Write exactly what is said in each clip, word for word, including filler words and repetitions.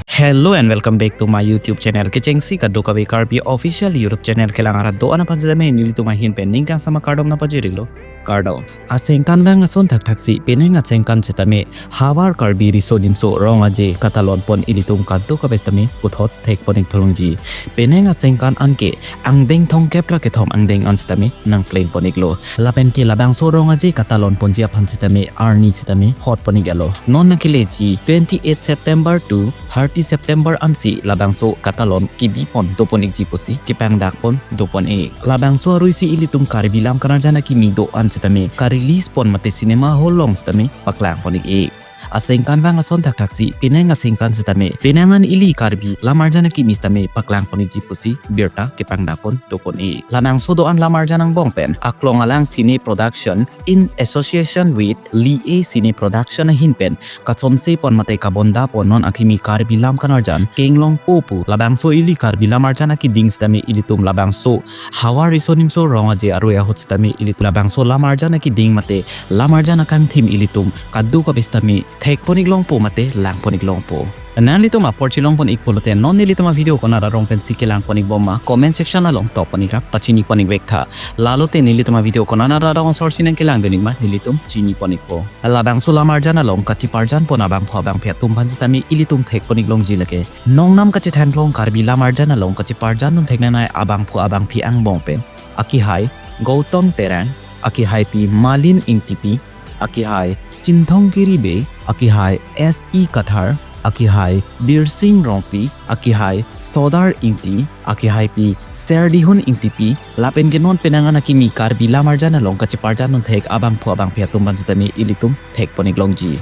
Hello and welcome back to my YouTube channel. Kechengsi kadokave Karbi official YouTube channel kelang arat do-an aphan sitame nelitum ahin pen ning kangsam akardom nangpajirilo. Kardom. Asengkan vang ason thakthaksi penang asengkan sitame Havar Karbi Riso Nimso Rong Aje katalon pon ilitum kadokave sitame puthot thekpon ik tholongji. Penang asengkan anke angdeng thomkep ra kethom angdeng an sitame nangpleng pon iklo. Lapen ke labangso Rong Aje katalon ponji aphan sitame arni sitame hot pon iklo. Non nangkeleji twenty-eight September to thirty September ansi labangso katalon kebi pon dopon ikji pusi kepangdak pon dopon ik. Labangso arui si ilitum Karbi lam kanarjan akimi do-an sitame ka-release pon mate cinema hall along sitame paklang pon ik. Asengkan vang ason thakthaksi penang asengkan sitame penang an ili Karbi lam arjan akimi sitame paklang pon ikji pusi birta kepangdak pon dopon ik. Labangso do-an lam arjan angbong pen Aklong Alang Cine Production in association with Li A Cine Production ahin pen kasonse pon mate kabonda pon non akimi Karbi lam kanarjan Kenglongpo pu labangso ili Karbi lam arjan akeding sitame ilitum labangso Havar Riso Nimso Rong Aje arui ahut sitame ilitum labangso lam arjan akeding mate lam arjan akangthim ilitum kadokave sitame thekpon ik longpo mate langpon ik longpo. Nanglitum apor chelongpon ik pulote non nelitum avideo konat arong pensi kelangpon ikbom ma comment section along tokpon ikra pachini pon ikvek tha. Lalote nelitum avideo konat arong sorsi nangkelangdun ik ma nelitum chini pon ikpo. Labangso lam arjan along kacheparjan pon abangphu abangphi atum aphan sitame ilitum thekpon ik longji lake. Nongnam kachethangklong Karbi lam arjan along kacheparjan dun theknanai abangphu abangphi angbong pen akehai Gautam Terang, akehaipi Malin Ingtipi, akehai Chinthong Kiri Bey, akehai S E Kathar, akehai Birsing Rongpi, akehai Sodar Ingti, akehaipi Serdihun Ingtipi, lapen ke non penang an akimi Karbi lam arjan along kacheparjan dun thek abangphu abangphi atum aphan sitame ilitum thekpon ik longji.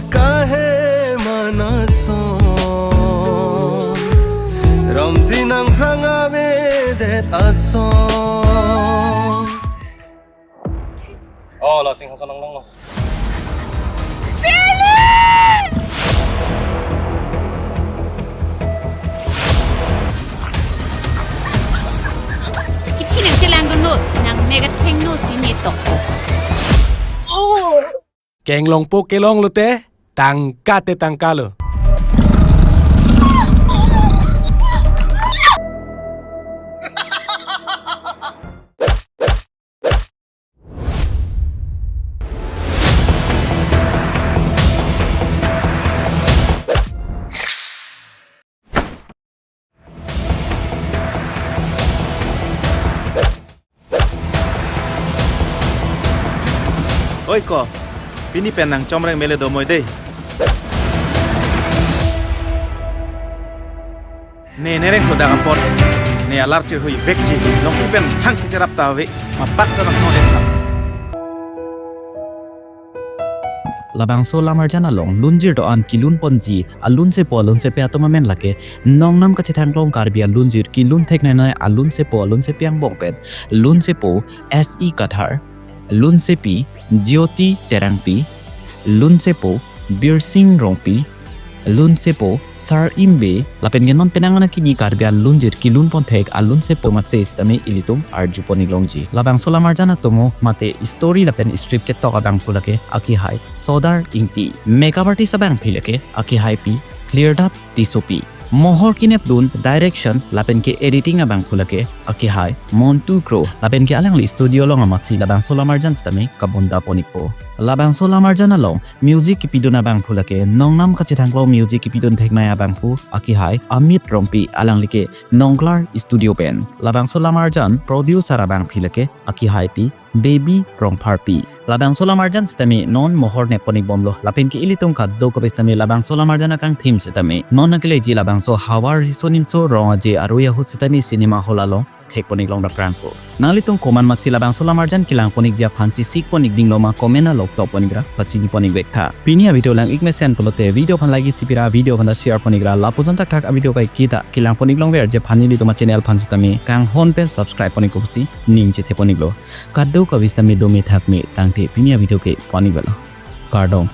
Kahe manason ramji nangphrang avedet ason. Oh, la Singhason nanglonglo. Kithi nangchelangdunlo, nangmek athengno si ne tok. Kenglongpo kelong lote, tangka te tangka lo. Oi ko, pini pen nangchomreng mele do moi dei. Ne nereng sodak apor, ne alar chirhui vekji, longpi pen hang kecherap ta ave, mapak ta nang no. Labangso lam arjan along lunjir do-an kelun ponji alunsepo alunsepi atum amen lake, nongnam kachethangklong Karbi alunjir kelun theknanai alunsepo alunsepi angbong pen, lunsepo S E Kathar, lunsepi Jyoti Terangpi, lunsepo Birsing Rongpi, lunsepo Sar Imbe, lapen ke non penang an akimi Karbi alunjir kelun pon thek alunsepo matse sitame ilitum arjupon ik longji. Labangso lam arjan atomo mate story lapen script ketok abangphu lake akehai Sodar Ingti. Makeup artist abangpi lake akehaipi Cleardap Tissopi. Mohor kenep dun, direction lapen ke editing abangphu lake akehai Montu Kro. Lapen ke alangli studio along amatsi labangso lam arjan sitame kabonda pon ikpo. Labangso lam arjan along music kepidun abangphu lake nongnam kachethangklong music kepidun theknai abangphu akehai Amit Rongpi, alangli ke Nongklar Studio pen. Labangso lam arjan producer abangpi lake akehaipi Baby Rongpharpi. Labangso lam arjan sitame non mohor nepon ikbomlo, lapen ke ilitum kadokave sitame labangso lam arjan akangthim sitame non nangkeleji labangso Havar Riso Nimso Rong Aje arui ahut sitame cinema hall along thekpon ik long daprangpo. Nanglitum komat matsi labangso lam arjan kelangpon ikji aphan chesikpon ik dinglo ma comment along tokpon ikra pachini pon ikvek tha. Pini avideo lang ik mesen pulote video aphan like isi pira, video aphan ta share pon ikra, lapuson thakthak avideo kaiketa kelangpon ik longverji aphan nelitum achannel aphan sitame kanghon pen subscribe pon ikpo pusi ning chethe pon iklo. Kadokave sitame dome thakme tangte pini avideo ke pon ikvelo. Kardom.